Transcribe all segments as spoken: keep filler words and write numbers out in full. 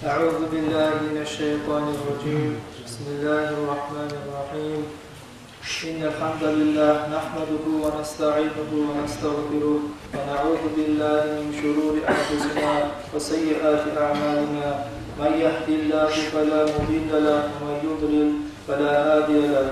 أعوذ بالله من الشيطان الرجيم. بسم الله الرحمن الرحيم. إن الحمد لله نحمده ونستعينه ونستغفره ونعوذ بالله من شرور أنفسنا وسيئات أعمالنا. من يهد الله فلا مضل له ومن يضلل فلا هادي له.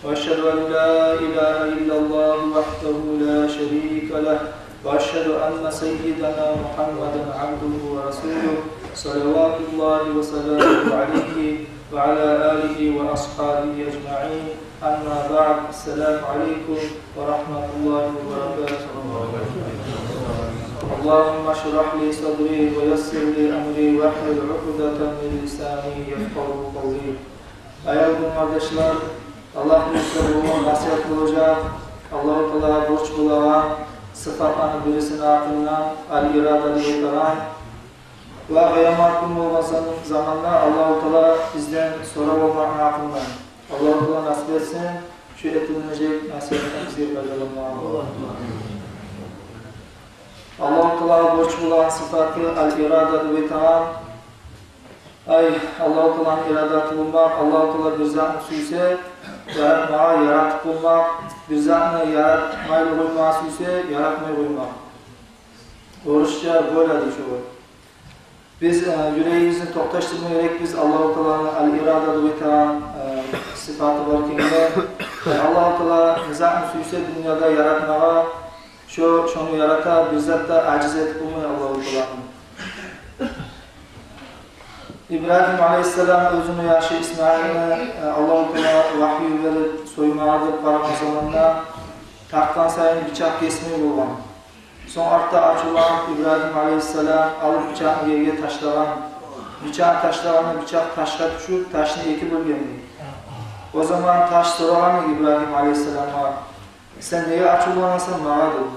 وأشهد أن لا إله إلا الله وحده لا شريك له، وأشهد أن سيدنا محمدا عبده ورسوله، صلوات الله وسلامه عليه وعلى آله وأصحابه أجمعين. أما بعد، السلام عليكم ورحمة الله وبركاته. اللهم اشرح لي صدري ويسر لي أمري واحلل عقدة من لساني يفقهوا قولي. Аявлу дин къардашлар, Аллагь буюрса, бугюн насигьат болажакъ Аллагьу Таалагъа борч болагъан сыфатланы бирисини гьакъындан, аль-ирада деп айтагъан. Ва къыямат гюн болгъан заманда Аллагьу Таала бизден сорап алмакъны гьакъындан. Аллагьу Таала насип этсин шу этилинежек насигьатдан бизге пайдаланмагъа. Аллагьу Таалагъа борч болагъан сыфаты аль-ирада деп айтагъан. Ай, Аллагьу Тааланы ирадаты болмакъ, Аллагьу Таала бир затны сюйсе, яратмагъа яратып болмакъ, бир затны яратмайлы къоймагъа сюйсе, яратмай къоймакъ. Орусча воля дей шогъар. Биз, э, юрегибизни токъташдырма герекбиз Аллагьу Тааланы аль-ирада деп айтагъан, э, сыфаты бар экенге. Э, Аллагьу Таала не затны сюйсе дюньяда яратмагъа, шо, шону ярата, бир зат да ажиз этип болмай Аллагьу Тааланы. Ибрагьим алейгьиссалам оьзюню яшы Исмаилни, э, Аллагьу Таала вагьйу берип, соймагъа деп барагъан заманда, тартгъан сайын бичакъ гесмей болгъан. Сонг артда ачувланып Ибрагьим алейгьиссалам алып бичакъны ерге ташлагъан. Бичакъны ташлагъанда бичакъ ташгъа тюшюп, ташны эки бёлген. О заман таш сорагъан Ибрагьим алейгьиссаламгъа: «Сен неге ачувланасан магъа?» — деп.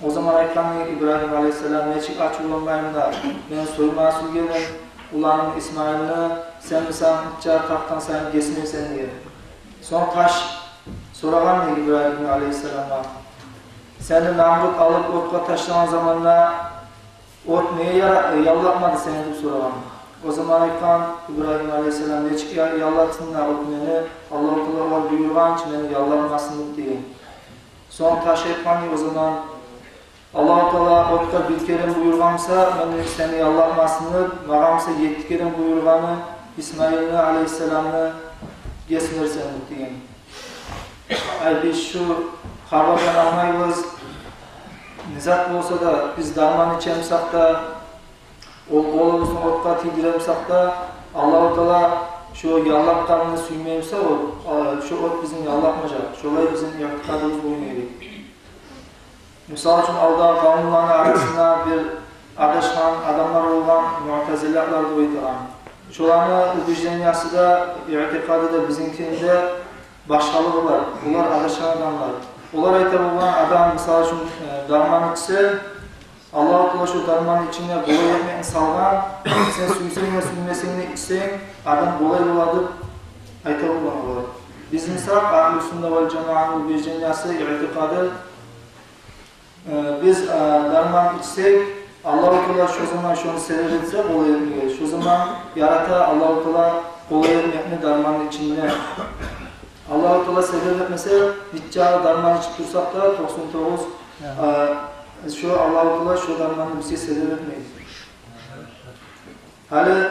О заман айтгъан Ибрагьим алейгьиссалам: «Нечик ачувланмайым да, мен соймагъа сюйгеним уланым Исмаилни, сен буса бичакъ тартгъан сайын гесмейсен», — деген. Сонг таш сорагъан Ибрагьим алейгьиссаламгъа: «Сени Намрут алып отгъа ташлагъан заманда от неге яра-, яллатмады сени?» — деп сорагъан. О заман айтгъан Ибрагьим алейгьиссалам: «Нечик я-, яллатсын да от мени, Аллагьу Таала огъар буюргъан чы мени яллатмасын», — деп деген. Сонг таш айтгъан о заман: «Аллагьу Таала отгъа бир керен буюргъан буса, мени сени яллатмасын деп, магъа буса етти керен буюргъаны Исмаилни алейгьиссаламны гесмерсен», — деп деген. Ай, биз шу хабардан англайбыз, не зат болса да, биз дарман ичемсек де, ол къолубузну отгъа тийдиремсек де, Аллагьу Таала шо яллатгъанны сюймей буса, ол, а, шо от бизин яллатмажакъ. Шолай бизин иътикъадыбыз болма герек. Мисал учун, алда къавумланы арасында бир адашгъан адамлар болгъан, муътазилатлар деп айтагъан. Шоланы убеждениясы да, иътикъады да бизинкиден де башгъалыгъы бар. Олар адашгъан адамлар. Олар айта болгъан: адам, мисал учун, э, дарман ичсе, Аллагьу Таала шо дарманны ичинде къолай этмекни салгъан, сен сюйсенг де, сюймесенг де ичсенг, адам къолай бола деп айта болгъан олар. Бизин буса, Агьлю Сунна вал Жамааны убеждениясы, иътикъады, э, биз, э, дарман ичсек, Аллагьу Таала шо заман шону себеп этсе къолай этмеге, шо заман ярата Аллагьу Таала къолай этмекни дарманны ичинде. Аллагьу Таала себеп этмесе, нечакъы дарман ичип турсакъ да, токъсан тогъуз, э, шо Аллагьу Таала шо дарманны бизге себеп этмейди. Гьали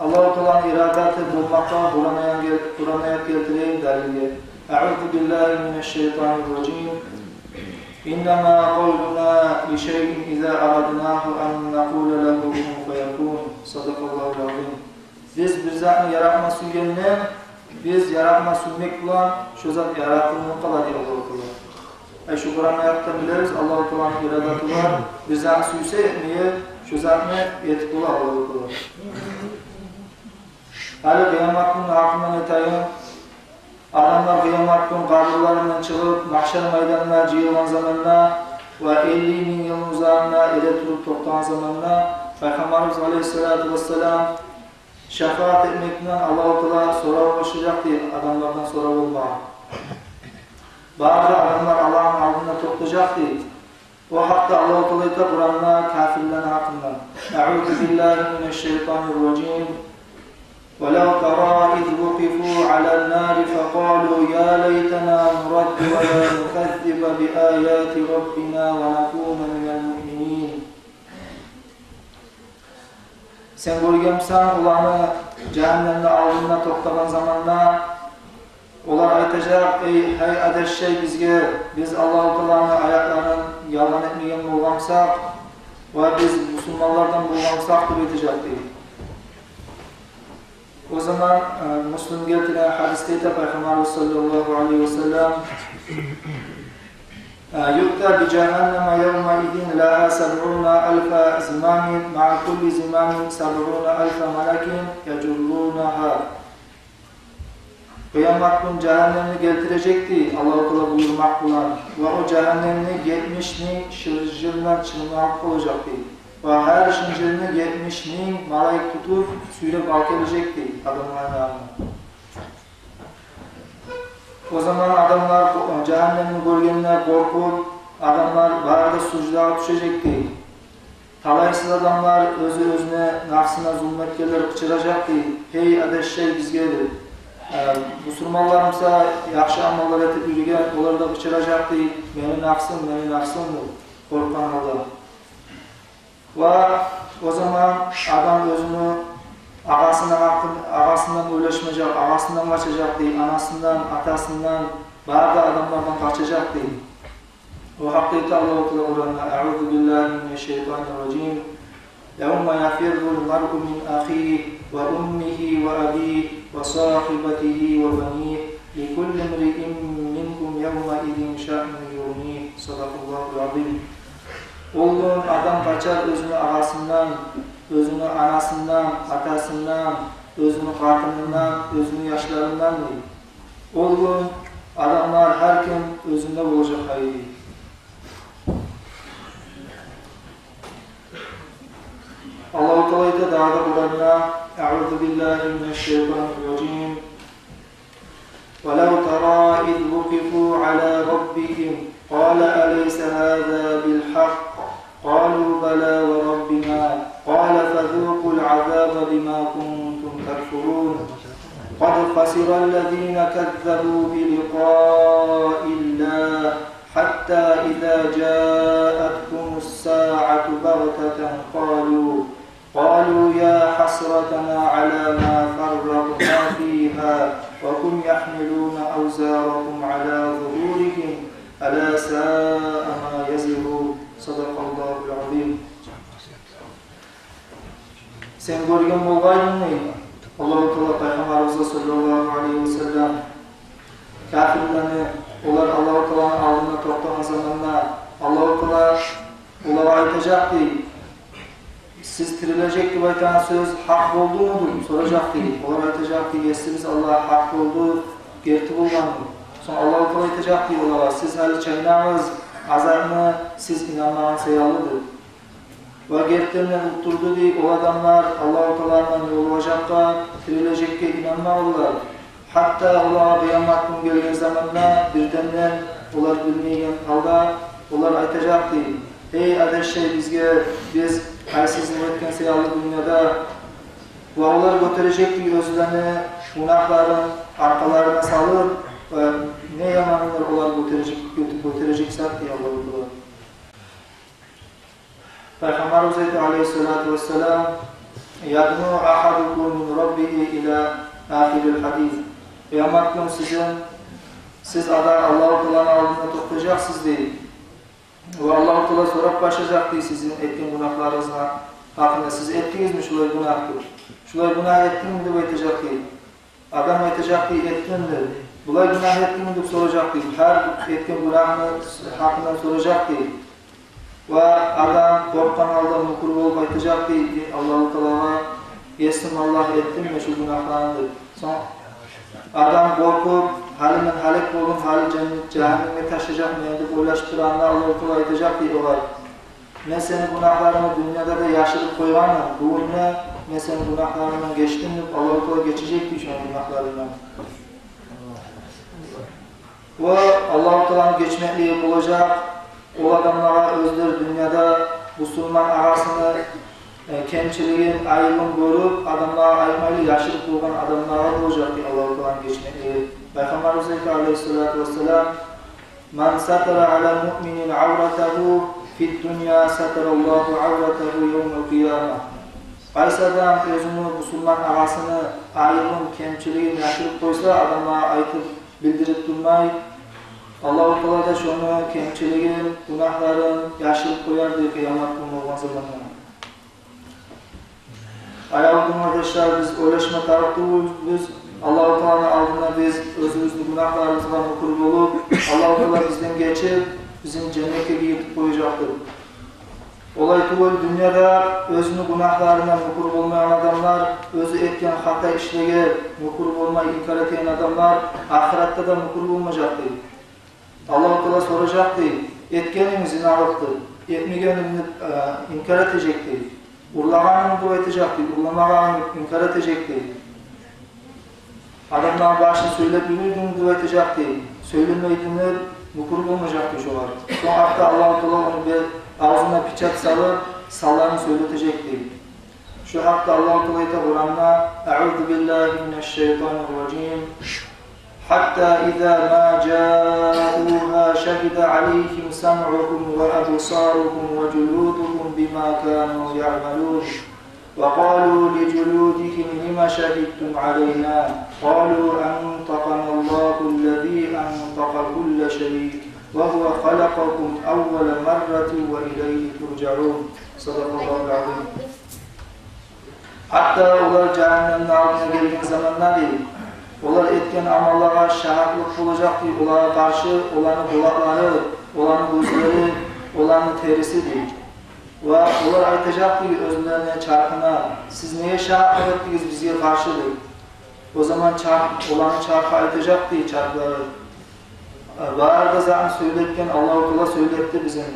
Аллагьу Тааланы ирадаты болмакъгъа Къуран аят гел-, Къуран аят гелтирейим далилге. أعوذ بالله من الشيطان الرجيم. إنما قولنا لشيء إذا أردناه أن نقول له كن فيكون. صدق الله العظيم. Биз бир затны яратма сюйгенде, биз яратма сюймек булан шо зат яратылып къала дей Аллагьу Таала. Ай, шу Къуран аятдан билебиз, Аллагьу Тааланы ирадаты бар, бир затны сюйсе этмеге, шо затны этип бола Аллагьу Таала. Гьали къыямат гюнню гьакъындан айтайым. Адамлар къыямат гюн къабурларындан чыгъып, магьшар майданына жыйылгъан заманда ва элли минг йылны узагъында эретуруп токътагъан заманда, Пайхаммарыбыз алейгьиссалату вассалам шафаат этмекден Аллагьу Таала сорав бошажакъ дей, адамлардан сорав болмагъа. Бары да адамлар Аллагьны алдында токътажакъ дей. О гьакъда Аллагьу Таала айта Къуранда капирлени гьакъында: أعوذ بالله من الشيطان الرجيم. ولو ترى إذ وقفوا على النار فقالوا يا ليتنا نرد ولا نكذب بآيات ربنا ونكون من المؤمنين. Сен гёргенмисен оланы жагьаннемни алдында токътагъан заманда, олар айтажакъ: «Эй, гьай адашшай бизге, биз Аллагьу Тааланы аятларын ялгъан этмеген болгъан бусакъ, ва биз бусурманлардан болгъан бусакъ», — деп айтажакъ, дей. О заман, э, Муслим гелтирген гьадисде де Пайхаммарыбыз саллаллагьу алайгьи ва саллам, э: «يؤتى بجهنم يومئذ لها سبعون ألف زمام مع كل زمام سبعون ألف ملك يجرونها». Къыямат гюн жагьаннемни гелтирежек, дей, Аллагьу Таала буюрмакъ булан. Ва о жагьаннемни етмиш минг шынжырындан чыгъарып болажакъ, дей. Ва гьар шынжырны етмиш минг малайик тутуп, сюйреп алып гележек, дей, адамланы янына. О заман адамлар, жагьаннемни гёргенде къоркъуп, адамлар бары да суждагъа тюшежек, дей. Талайсыз адамлар оьзю оьзюне, напсына зулму этгенлер къычыражакъ, дей: «Гьей адашшай бизге», — деп. Э, бусурманлар буса, яхшы амаллар этип юрюген, олар да къычыражакъ, дей: «Мени напсым, мени напсым», — деп, къоркъгъан гьалда. Ва о заман адам оьзюню агъасына гьакъын, агъасындан ойлашмажакъ, агъасындан къачажакъ, дей, анасындан, атасындан, бары да адамлардан къачажакъ, дей. О гьакъда айта Аллагьу Таала Къуранда: أعوذ بالله من الشيطان الرجيم. يوم يفر المرء من أخيه وأمه وأبيه وصاحبته وبنيه لكل امرئ منهم يومئذ شأن يغنيه. صدق الله العظيم. Ол гюн адам къачар оьзюню агъасындан, оьзюню анасындан, атасындан, оьзюню къатынындан, оьзюню яшларындан, дей. Ол гюн адамлар гьар ким оьзюнде болажакъ гьайы, дей. Аллагьу Таала айта дагъы да Къуранда: أعوذ بالله من الشيطان الرجيم. ولو ترى إذ وقفوا على ربهم قال أليس هذا بالحق؟ قالوا بلى وربنا. قال فذوقوا العذاب بما كنتم تكفرون. قد خسر الذين كذبوا بلقاء الله حتى إذا جاءتهم الساعة بغتة قالوا، قالوا يا حسرتنا على ما فرطنا فيها وهم يحملون أوزارهم على ظهورهم ألا ساء ما يزرون. صدق الله العظيم. Сен гёрген болгъайдынгмы, Аллагьу Таала Пайхаммарыбызгъа саллаллагьу алайгьи ва саллам, капирлени, олар Аллагьу Тааланы алдында токътагъан заманда, Аллагьу Таала олагъа айтажакъ, дей: «Сиз тирилежек деп айтагъан сёз гьакъ болдуму?» — деп соражакъ, дей. Олар айтажакъ, дей: «Есибиз Аллагь, гьакъ болду, герти болгъанды». Сонг Аллагьу Таала айтажакъ, дей, олагъа: «Сиз гьали чайнагъыз, азапны сиз инанмагъан саялы», — деп. Ва гертиден де утдурду, дей, ол адамлар Аллагьу Тааланы ёлугъажакъгъа, тирилежекге инанмагъанлар. Гьатта олагъа къыямат гюн гелген заманда бирденден олар билмейген гьалда олар айтажакъ, дей: «Гьей адашшай бизге, биз гьайсызлыкъ этген саялы дюньяда». Ва олар гётережек, дей, оьзлени гюнагьларын аркъаларына салып, ва не ямандыр олар гётережек, гёте-, гётережек зат, дей, Аллагьу Таала. Пайхаммарыбыз айта, алайгьиссалату вассалам: «يدنو أحدكم من ربه إلى آخر الحديث». Къыямат гюн сизин, сиз адам Аллагьу Тааланы алдында токътажакъсыз, дей. Ва Аллагьу Таала сорап башлажакъ, дей, сизин этген гюнагьларыгъызны гьакъында: «Сиз этдигизми шулай гюнагь?» — деп. «Шулай гюнагь этдингми?» — деп айтажакъ, дей. Адам айтажакъ, дей: «Этдим», — деп. «Булай гюнагь этдингми?» — деп соражакъ, дей. Гьар этген гюнагьны гьакъындан соражакъ, дей. Ва адам къоркъгъан гьалда мюкюр болуп айтажакъ, дей, Аллагьу Таалагъа: «Есим Аллагь, этдим мен шу гюнагьланы», — деп. Сонг адам къоркъуп, гьали мен гьалек болдум, гьали жан-, жагьаннемге ташлажакъ мени деп ойлашып турагъанда, Аллагьу Таала айтажакъ, дей, огъар: «Мен сени гюнагьларынгны дюньяда да яшырып къойгъанман, бугюн де мен сени гюнагьларынгдан гечдим», — деп, Аллагьу Таала гечежек, дей, шону гюнагьларындан. Ва Аллагьу Тааланы гечмеклиги болажакъ Ол адамлагъа, оьзлер дюньяда бусурман агъасыны, э, кемчилигин, айыбын гёрюп, адамлагъа айтмайлы яшырып болгъан адамлагъа болажакъ дей Аллагьу Тааланы гечмеклиги. Пайхаммарыбыз айта, алайгьиссалату вассалам: «Ман сатара алал муъмини авратагьу фид дунья, сатараллагьу авратагьу явмал къияма». Къайсы адам оьзюню бусурман агъасыны айыбын, кемчилигин яшырып къойса, адамлагъа айтып, билдирип турмай, Аллагьу Таала да шону кемчилигин, гюнагьларын яшырып къояр дей къыямат гюн болгъан заманда. Аявлу дин къардашлар, биз ойлашма тарыкъ тюгюлбюз. Аллагьу Тааланы алдында биз оьзюбюзню гюнагьларыбызгъа мюкюр болуп, Аллагьу Таала бизден гечип, бизин женнетге гийиртип къояжакъдыр. Олай тюгюл, дюньяда оьзюню гюнагьларына мюкюр болмайгъан адамлар, оьзю этген хата ишлеге мюкюр болмай, инкар этеген адамлар ахыратда да мюкюр болмажакъ дей. Аллагьу Таала соражакъ дей: «Этгенинг зиналыкъды, этмегенинг», э, инкар этежек дей. «Урлагъанмы?» деп айтажакъ дей, «Урламагъанмы?» деп инкар этежек дей. Адамланы башы, «Сёйлеп юрюйдюнг?» деп айтажакъ дей, «Сёйлемейдим» деп мюкюр болмажакъ дей шогъар. Сонг артда Аллагьу Таала ону бе-, авзуна печать салып, санларын сёйлетежек дей. Шу гьакъда Аллагьу Таала айта Къуранда: «Аъузу биллагьи минаш шайтанир ражим. Хьатта иза ма жаугьа шагьида алайгьим самъугьум ва абсаругьум ва жулудугьум бима кану яъмалун. Ва къалу ли жулудигьим лима шагьидтум алайна? Къалу антакъаналлагьу ллази антакъа кулла шай, ва гьува халакъакум аввала марратин ва илайгьи туржаъун». Садакъаллагьул азим. Гьатта олар жагьаннемни алдына гелген заманда дей, олар этген амаллагъа шагьатлыкъ болажакъ дей олагъа къаршы оланы къулакълары, оланы гёзлери, оланы териси дей. Ва олар айтажакъ дей оьзлени чархына: «Сиз неге шагьатлыкъ этдигиз бизге къаршы?» деп. О заман чарх, оланы чархы айтажакъ дей, чархлары: «Бары да затны сёйлетген Аллагьу Таала сёйлетди бизин», —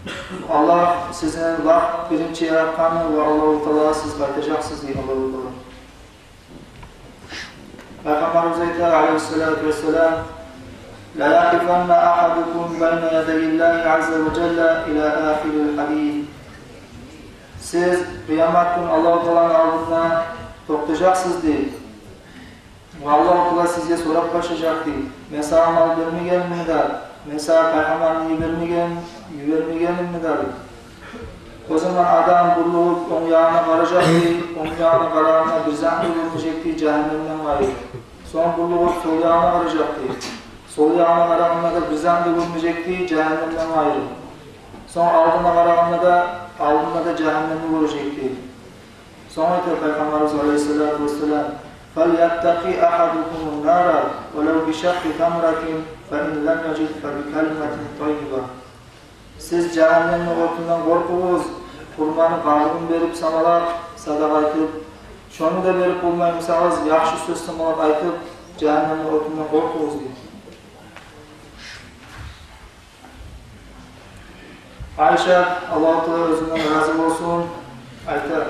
деп. «Аллагь сизин лап биринчи яратгъаны ва Аллагьу Таалагъа сиз къайтажакъсыз», — дей Аллагьу Таала. Пайхаммарыбыз айта, алайгьиссалату вассалам: «Ла якъифанна агьадукум байна ядайиллагьи азза ва жалла ила ахирил гьадис». Сиз къыямат гюн Аллагьу Тааланы алдында токътажакъсыз дей. Ва Аллагьу Таала сизге сорап башлажакъ дей: «Мен сагъа мал бермегенмидим де, мен сагъа пайхаммарны йибермеген, йибермегенмидим де?» О заман адам бурлугъуп онг ягъына къаражакъ дей, онг ягъына къарагъанда бир зат да гёрмежек дей жагьаннемден къайры. Сонг бурлугъуп сол ягъына къаражакъ дей. Сол ягъына къарагъанда да бир зат да гёрмежек дей жагьаннемден къайры. Сонг алдына къарагъанда да, алдында да жагьаннемни гёрежек дей. Сонг айта Пайхаммарыбыз алайгьиссалату вассалам: «Фальяттакъи агьадукумун нара валав бишакъкъи тамратин, фа ин лам яжид фа бикалиматин таййиба». Сиз жагьаннемни отундан къоркъугъуз, хурманы къабугъун берип самалап, садакъа этип, шону да берип болмай бусагъыз, яхшы сёз самалап айтып, жагьаннемни отундан къоркъугъуз дей. Айша, Аллагьу Таала оьзюнден рази болсун, айта: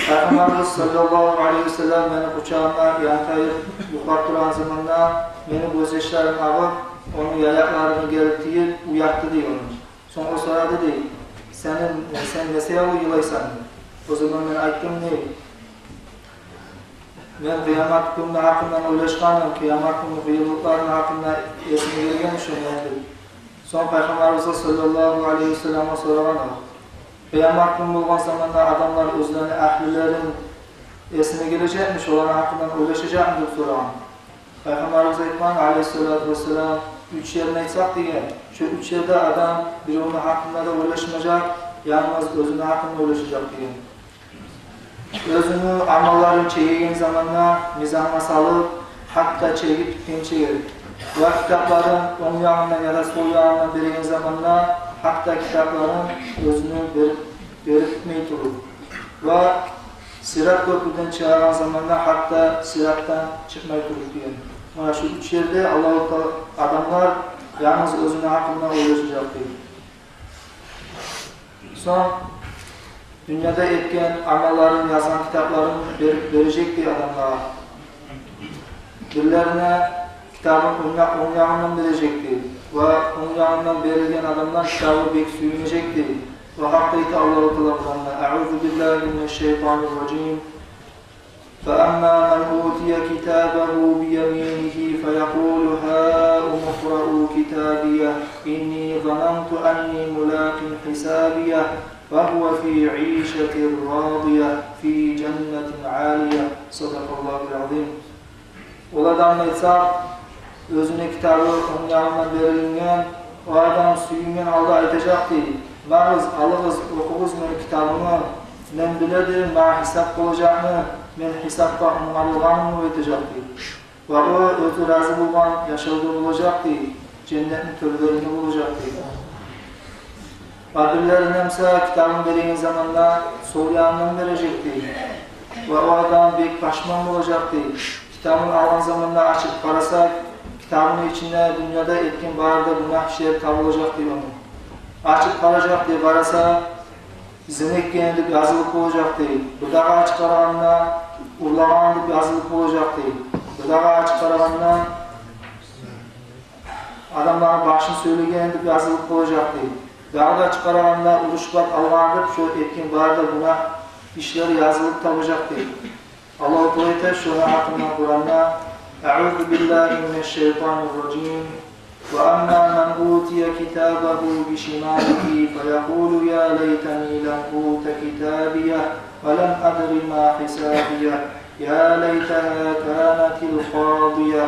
«Пайхаммарыбыз саллаллагьу алайгьи ва саллам мени къучагъымда янтайып юхлап турагъан заманда мени гёзьяшларым агъып, ону яякъларына гелип тийип, уятды», — дей ону. Сонг о сорады дей: «Сени, сен не себепли йылайсан?» — деп. О заман мен айтдым дей: «Мен къыямат гюнню гьакъындан ойлашгъаным, къыямат гюнню къыйынлыкъларыны гьакъында эсиме гелген шо мени», — деп. Сонг Пайхаммарыбызгъа саллаллагьу алайгьи ва салламгъа сорагъан о: «Къыямат гюн болгъан заманда адамлар оьзлени агьлюлерин эсине гележекми, шоланы гьакъындан ойлашажакъмы?» — деп сорагъан. Пайхаммарыбыз айтгъан алайгьиссалату вассалам: «Уьч ерни айтсакъ, — деген, — шо уьч ерде адам биревню гьакъында да ойлашмажакъ, янгыз оьзюню гьакъында ойлашажакъ», — деген. Оьзюню амалларын чегеген заманда мизангъа салып, гьатта чегип битгенчеге, ва китапларын онг ягъындан яда сол ягъындан береген заманда гьатта китапларын оьзюню берип, берип битмей туруп, ва сират кёпюрден чыгъагъан заманда гьатта сиратдан чыкъмай туруп деген. Муна шу уьч ерде Аллагьу Таала адамлар янгыз оьзюню гьакъындан ойлашажакъ деген. Сонг дюньяда этген амалларын язгъан китапларын бер-, бережек дей адамлагъа. Бирлерине китабын онг я-, онг ягъындан бережек дей. Ва онг янындан берилген адамлар китабы бек сююнежекдир. Ва гьакъда айта Аллагьу Таала Къуранда: أعوذ بالله من الشيطان الرجيم. فأما من أوتي كتابه بيمينه فيقول هاؤم اقرءوا كتابيه إني ظننت أني ملاق حسابيه فهو في عيشة راضية في جنة عالية. صدق الله العظيم. Ол адамны айтсакъ, оьзюню китабы онг янындан берилинген, о адам сююнген гьалда айтажакъ дей: «Магъыз, алыгъыз, охугъуз мени китабымны, мен биледим магъа гьисап болажакъны, мен гьисапгъа онгарылгъанман», – деп айтажакъ дей. Ва о оьзю рази болгъан яшавда болажакъ дей, женнетни тёрлеринде болажакъ дей. Ва бирлерине буса китабын береген заманда сол янындан бережек дей. Ва о адам бек пашман болажакъ дей. Китабын алгъан заманда ачып къараса, китабыны ичинде дюньяда этген бары да гюнагь ишлери табулажакъ дей ону. Ачып къаражакъ дей, къараса, зина этген деп язылып болажакъ дей. Бирдагъы ачып къарагъанда, урлагъан деп язылып болажакъ дей. Бирдагъы ачып къарагъанда, адамланы башын сёйлеген деп язылып болажакъ дей. Дагъы да ачып къарагъанда, урушлап алгъан деп, шо этген бары да гюнагь ишлери язылып табажакъ дей. Аллагьу Таала айта шону гьакъында Къуранда: أعوذ بالله من الشيطان الرجيم. وأما من أوتي كتابه بشماله فيقول يا ليتني لم أوت كتابيه ولم أدر ما حسابيه يا ليتها كانت القاضية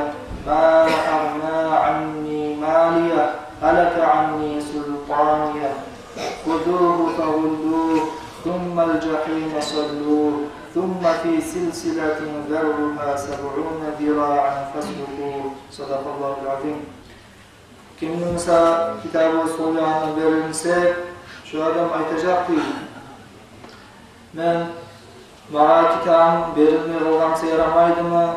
ما أغنى عني ماليه هلك عني سلطانيه خذوه فغلوه ثم الجحيم صلوه ثم في سلسلة ذرعها سبعون ذراعا فاسلكوه. صدق الله العظيم. Кимни буса китабы сол янындан берилсе, шо адам айтажакъ дей: «Мен, магъа китабым берилмей къалгъан буса ярамаймыдымы?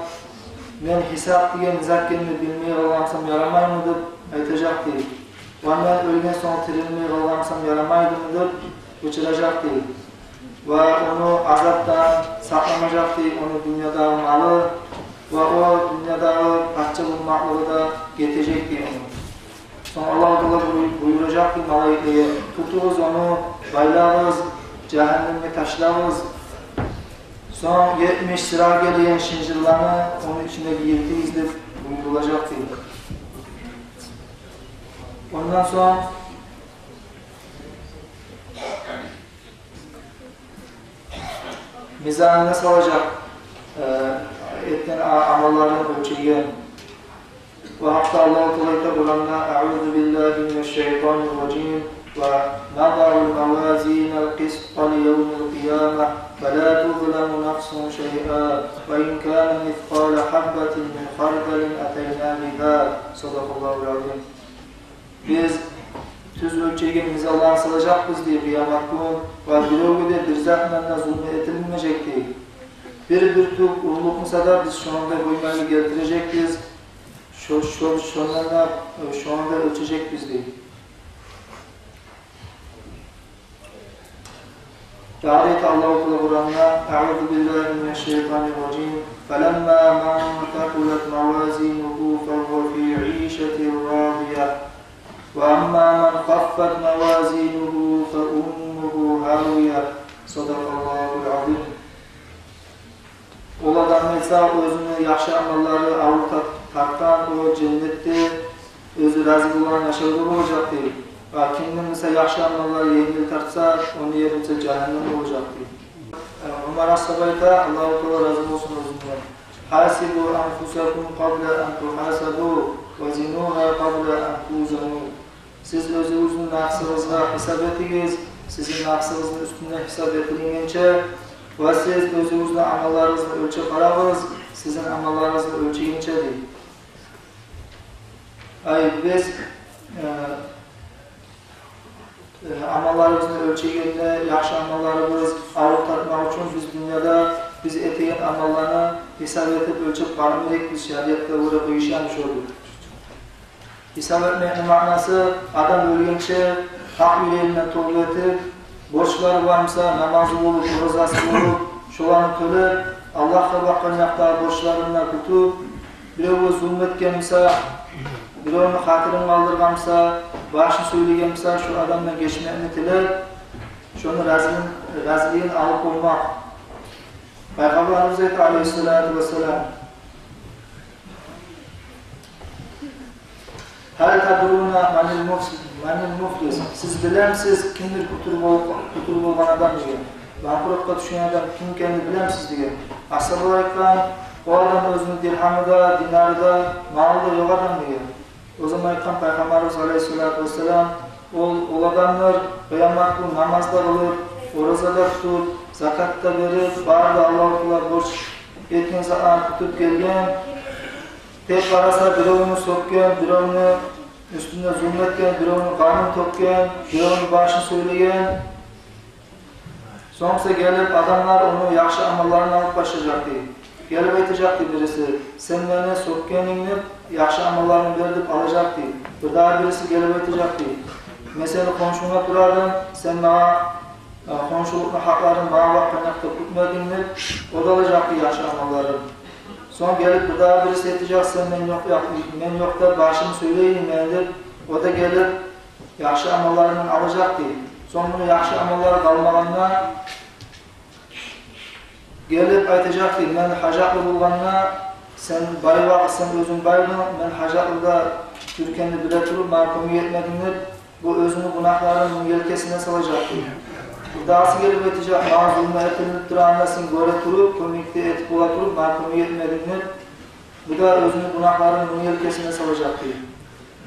Мен гьисап деген зат экенни билмей къалгъан бусам ярамаймы?» – деп айтажакъ дей. «Ва мен оьлген сонг тирилмей къалгъан бусам ярамаймыдымы?» – деп къычыражакъ дей. Ва ону азапдан сакъламажакъ дей ону дюньядагъы малы, ва о дюньядагъы пача болмакълыгъы да гетежек дей ону. Сонг Аллагьу Таала буй-, буюражакъ дей малайиклеге: «Тутугъуз ону, байлагъыз, жагьаннемге ташлагъыз. Сонг етмиш сыра гелеген шынжырланы ону ичине гийиртигиз», – деп буюрулажакъ дей. Ондан сонг мизанына салажакъ, э, этген а-, амалларын оьлчейген. Ва гьакъда Аллагьу Таала айта Къуранда: أعوذ بالله من الشيطان الرجيم. ونضع الموازين القسط ليوم القيامة فلا تظلم نفس شيئا وإن كان مثقال حبة من خردل أتينا بها. صدق الله العظيم. Биз тюз оьлчейген мизанланы салажакъбыз дей къыямат гюн, ва биревге де бир затдан да зулму этилмежек дей. Бир бюртюк урлукъ буса да, биз шону да къоймайлы гелтирежекбиз, шо-, шо-, шондан да, шону да оьлчежекбиз дей. Дагъы да айта Аллагьу Таала Къуранда: أعوذ بالله من الشيطان الرجيم. فأما من ثقلت موازينه فهو في عيشة راضية وأما من خفت موازينه فأمه هاوية. صدق الله العظيم. Ол адам буса, оьзюню яхшы амаллары авур тар-, тартгъан, о женнетде оьзю рази болгъан яшавда болажакъ дей. Ва кимни буса яхшы амаллары енгил тартса, ону ери буса жагьаннем болажакъ дей. Э, Умар асгьаба айта, Аллагьу Таала рази болсун оьзюнден: حاسبوا أنفسكم قبل أن تحاسبوا وزنوها قبل أن توزنوا. Сиз оьзюгюзню напсыгъызгъа гьисап этигиз, сизин напсыгъызны уьстюнде гьисап этилингенче, ва сиз оьзюгюзню амалларыгъызны оьлчеп къарагъыз, сизин амалларыгъызны оьлчегенче дей. Ай, биз, э, э, амалларыбызны оьлчегенде, яхшы амалларыбыз авур тартмакъ учун биз дюньяда биз этеген амалланы гьисап этип, оьлчеп къарама герекбиз, шариатгъа гёре къыйышгъан иш олду. Гьисап этмекни маънасы, адам оьлгенче гьакъ юрегинден товба этип, борчлары бар буса, намазы болуп, оразасы болуп, шоланы тёлеп, Аллагьгъа бакъгъан якъдагъы борчларын да кютюп, Биревге зулму этген буса, биревню хатирин къалдыргъан буса, башын сёйлеген буса, шо адамдан гечмекни тилеп, шону разилигин, разилигин алып болмакъ. Пайхаммарыбыз айта, алейгьиссалату вассалам: «Гьал тадруна манил муфлис, манил муфлис? Сиз билемисиз, кимдир къутур бол-, къутур болгъан адам?» — деген. «Банкротгъа тюшген адам ким экенин билемисиз?» — деген. Асгьабалар айтгъан: «О адам оьзюню диргьамы да, динары да, малы да ёкъ адам», — деген. О заман айтгъан Пайхаммарыбыз, алейгьиссалату вассалам: «Ол, ол адамдыр, къыямат гюн намаз да къылып, ораза да тутуп, закат да берип, бары да Аллагьу Таала борч этген затланы тутуп гелген. Тек къараса, биревню сёкген, биревню уьстюнде зулму этген, биревню къанын тёкген, биревню башын сёйлеген». Сонг буса гелип адамлар ону яхшы амалларын алып башлажакъ, дей. Гелип айтажакъ, дей, бириси: «Сен мени сёкгенинг, яхшы амалларынгны бер», — деп алажакъ, дей. Бирдагъы бириси гелип айтажакъ, дей: «Мен сени хоншунг тура эдим, сен магъа, э, хоншулукъну гьакъларын магъа бакъгъан якъда кютмединг», — деп, о да алажакъ, дей, яхшы амалларын. Сонг гелип бирдагъы бириси айтажакъ: «Сен мен ёкъ, мен ёкъда башымны сёйлей эдинг мени», — деп, о да гелип яхшы амалларын алажакъ, дей. Сонг муну яхшы амаллары къалмагъанда, гелип айтажакъ, дей: «Мен гьажатлы болгъанда, сен бай вакъти, сен оьзюнг бай эдинг, мен гьажатлыда юрюгенни биле туруп, магъа кёмек этмединг», — деп, бу оьзюню гюнагьларын муну елкесине салажакъ, дей. Бирдагъысы гелип айтажакъ: «Магъа зулму этилип турагъанда, сен гёре туруп, кёмек де этип бола туруп, магъа кёмек этмединг», — деп, бу да оьзюню гюнагьларын муну елкесине салажакъ, дей.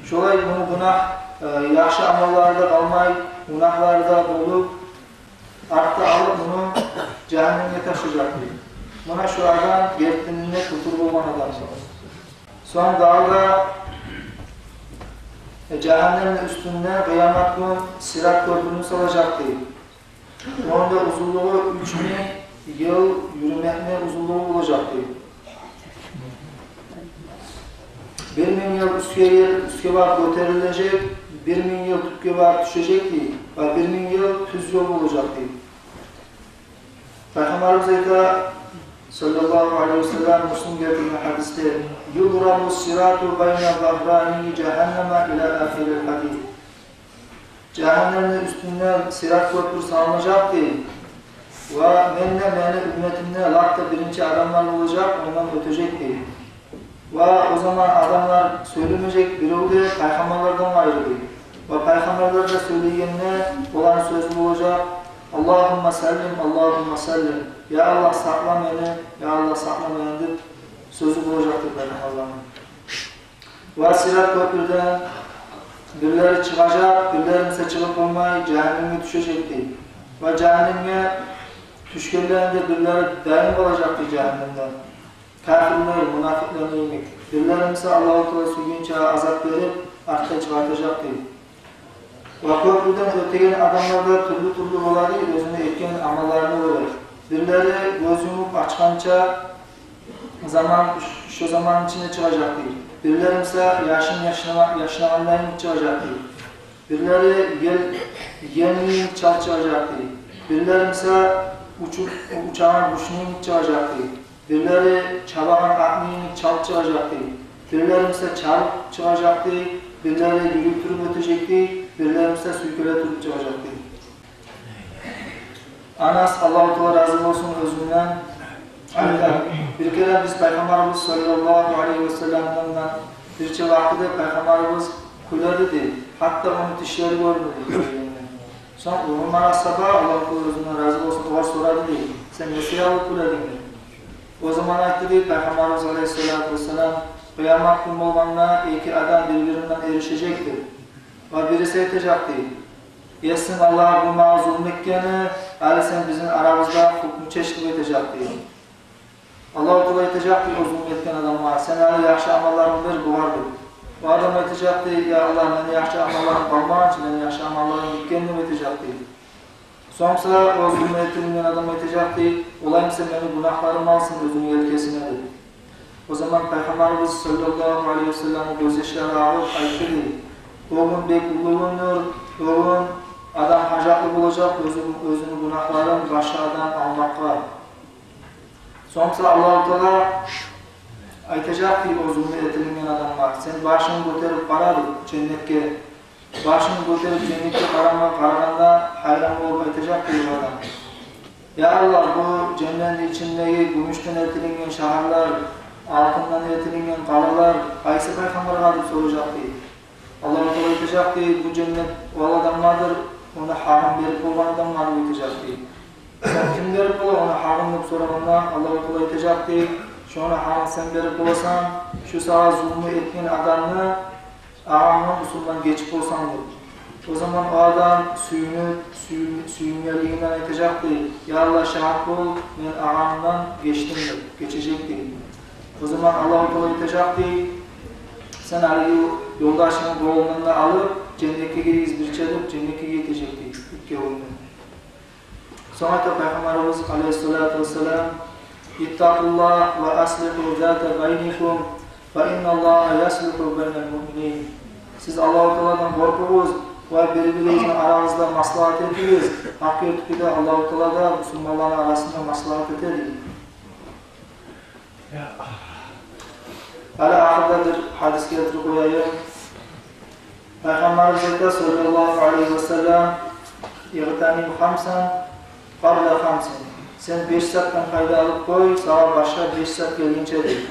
Шолай муну гюнагь, э, яхшы амаллары да къалмай, гюнагьлары да болуп, артда алып муну жагьаннемге ташлажакъ, дей. Муна шу адам гертиден де къутур болгъан адам. Сонг дагъы да, э, жагьаннемни уьстюнде къыямат гюн Сират кёпюрню салажакъ, дей. Ону да узунлугъу уьч минг йыл юрюмекни узунлугъу болажакъ, дей. Бир минг йыл уьстге, уьстге барып гётерилежек, бир минг йыл тюпге барып тюшежек, дей. Ва бир минг йыл тюз ёл болажакъ, дей. Пайхаммарыбыз айта, саллаллагьу алейгьи ва саллам, Муслим гелтирген гьадисде: «Юдъарабу ссирату байна загьрани жагьаннама ила ахирил гьадис». Жагьаннемни уьстюнден Сират кёпюр салынажакъ, дей. Ва мен де, мени уьмметим де лап да биринчи адамлар болажакъ ондан оьтежек, дей. Ва о заман адамлар сёйлемежек бирев де пайхаммарлардан къайры, дей. Ва пайхаммарлар да сёйлегенде оланы сёзю болажакъ: «Аллагьумма саллим, Аллагьумма саллим. Я Аллагь, сакъла мени, я Аллагь, сакъла мени», — деп сёзю болажакъ, дей, пайхаммарланы. Ва Сират кёпюрден бирлери чыгъажакъ, бирлери буса чыгъып болмай, жагьаннемге тюшежек, дей. Ва жагьаннемге тюшгенлеринде бирлери дайым къалажакъ, дей, жагьаннемде. Капирлер, мунапикълер йимик. Бирлерин буса Аллагьу Таала сюйгенче азап берип, артда чыгъартажакъ, дей. Ва кёпюрден оьтеген адамлар да тюрлю-тюрлю бола, дей, оьзюню этген амалларына гёре. Бирлери гёз юмуп ачгъанча заман, шо заманны ичинде чыгъажакъ, дей. Бирлери буса яшын яшнама-, яшнагъанда йимик чыгъажакъ, дей. Бирлери ел, елни йимик чалт чыгъажакъ, дей. Бирлери буса учуп, учагъан къушну йимик чыгъажакъ, дей. Бирлери чабагъан атны йимик чалт чыгъажакъ, дей. Бирлери буса чабып чыгъажакъ, дей. Бирлери юрюп туруп оьтежек, дей. Бирлери буса сюйкеле туруп чыгъажакъ, дей. Анас, Аллагьу Таала рази болсун оьзюнден, айта: бир керен биз Пайхаммарыбыз, саллаллагьу алайгьи ва саллам, булан бирче вакътиде Пайхаммарыбыз кюледи, дей. Гьатта ону тишлери гёрюнеди, дей, кюлегенде. Сонг уллу асгьаба, Аллагьу Таала оьзюнден рази болсун, огъар сорады, дей: «Сен не саялы кюлединг?» — деп. О заман айтды, дей, Пайхаммарыбыз, алайгьиссалату вассалам: «Къыямат гюн болгъанда эки адам бир-биринден эришежекдир. Ва бириси айтажакъ, дей: „Есим Аллагь, бу магъа зулму этгени, гьали сен бизин арабызда гьукму чеч“, — деп айтажакъ, дей. Аллагьу Таала айтажакъ, дей, о зулму этген адамгъа: „Сен гьали яхшы амалларынгны бер бугъар“, — деп. О адам айтажакъ, дей: „Я Аллагь, мени яхшы амалларым къалмагъан чы, мени яхшы амалларым битген“, — деп айтажакъ, дей. Сонг буса о зулму этилинген адам айтажакъ, дей: „Олай буса мени гюнагьларым алсын оьзюню елкесине“, — деп. О заман Пайхаммарыбыз, саллаллагьу алайгьи ва салламны гёзьяшлары агъып, айтды, дей: «О гюн бек уллу гюндюр, о гюн адам гьажатлы болажакъ оьзю, оьзюню гюнагьларын башгъа адам алмакъгъа». Сонг буса Аллагьу Таала Айтажакъ дей о зулму этилинген адамгъа: «Сен башынгны гётерип къара, – деп, – женнетге». Башын гётерип женнетге къарама-, къарагъанда, гьайран болуп айтажакъ дей о адам: «Я Аллагь, бу женнетни ичиндеги гюмюшден этилинген шагьарлар, алтындан этилинген къалалар къайсы пайхаммаргъа?» – деп соражакъ дей. Аллагьу Таала айтажакъ дей: «Бу женнет ол адамгъадыр, ону гьакъын берип болгъан адамгъа», – деп айтажакъ дей. «Сен ким берип бола ону гьакъын?» – деп сорагъанда, Аллагьу Таала айтажакъ дей: «Шону гьакъын сен берип боласан шу сагъа зулму этген адамны агъангны уьстюнден гечип болсанг», – деп. О заман о адам сююнюп, сююн-, сююнгенлигинден айтажакъ дей: «Я Аллагь, шагьат бол, мен агъамдан гечдим», – деп, гечежек дей. О заман Аллагьу Таала айтажакъ дей: «Сен гьалиги ёлдашынгны къолундан да алып, женнетге гиригиз бирче», – деп, женнетге гийиртежек дей экевюн де. Сонг айта Пайхаммарыбыз алайгьиссалату вассалам: «Иттакъуллагь ва аслигьу зата байникум, фа инналлагьа яслигьу байнал муъминин». Сиз Аллагьу Тааладан къоркъугъуз ва бир-биригизни арагъызда маслагьат этигиз. Гьакъ гертиликде Аллагьу Таала да бусурманланы арасында маслагьат этеди. Гьали ахырда бир гьадис гелтирип къояйым. Пайхаммарыбыз айта, саллаллагьу алайгьи ва саллам: «Игътаним хамсан къабла хамсин». Сен беш затдан пайда алып къой, сагъа башгъа беш зат гелгинче, дей.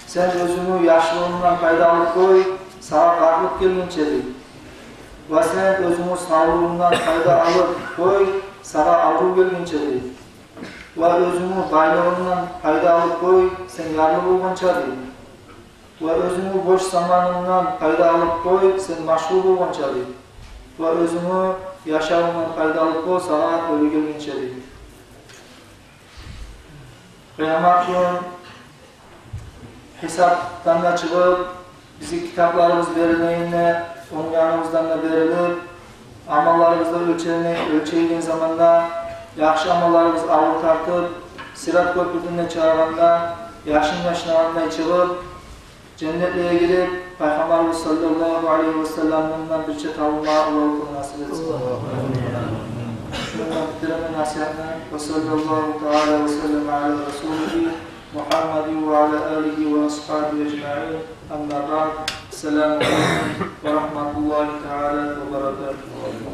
Сен оьзюнгню яшлыгъынгдан пайда алып къой, сагъа къартлыкъ гелгинче, дей. Ва сен оьзюнгню савлугъунгдан пайда алып къой, сагъа аврув гелгинче, дей. Ва оьзюнгню байлыгъынгдан пайда алып къой, сен ярлы болгъанча, дей. Ва оьзюнгню бош заманынгдан пайда алып къой, сен машгъул болгъанча, дей. Ва оьзюнгню яшавунгдан пайда алып къой, сагъа оьлюв гелгинче, дей. Къыямат гюн гьисапдан да чыгъып, бизге китапларыбыз берилгенде, онг яныбыздан да берилип, амалларыбыз да оьлчене-, оьлчейген заманда, яхшы амалларыбыз авур тартып, Сират кёпюрден де чыгъагъанда, яшын яшнагъандай чыгъып, женнетлеге гирип, Пайхаммарыбыз саллаллагьу алайгьи ва салламдан бирче табулма Аллагьу Таала насип этсин. Шундан битиремен насигьатны. Ва саллаллагьу таала ва саллам ала расулигьи Мугьаммадин ва ала алигьи ва асгьабигьи ажмаин. Амма баъд. Ассаламу алайкум ва рагьматуллагьи таала ва баракатугь.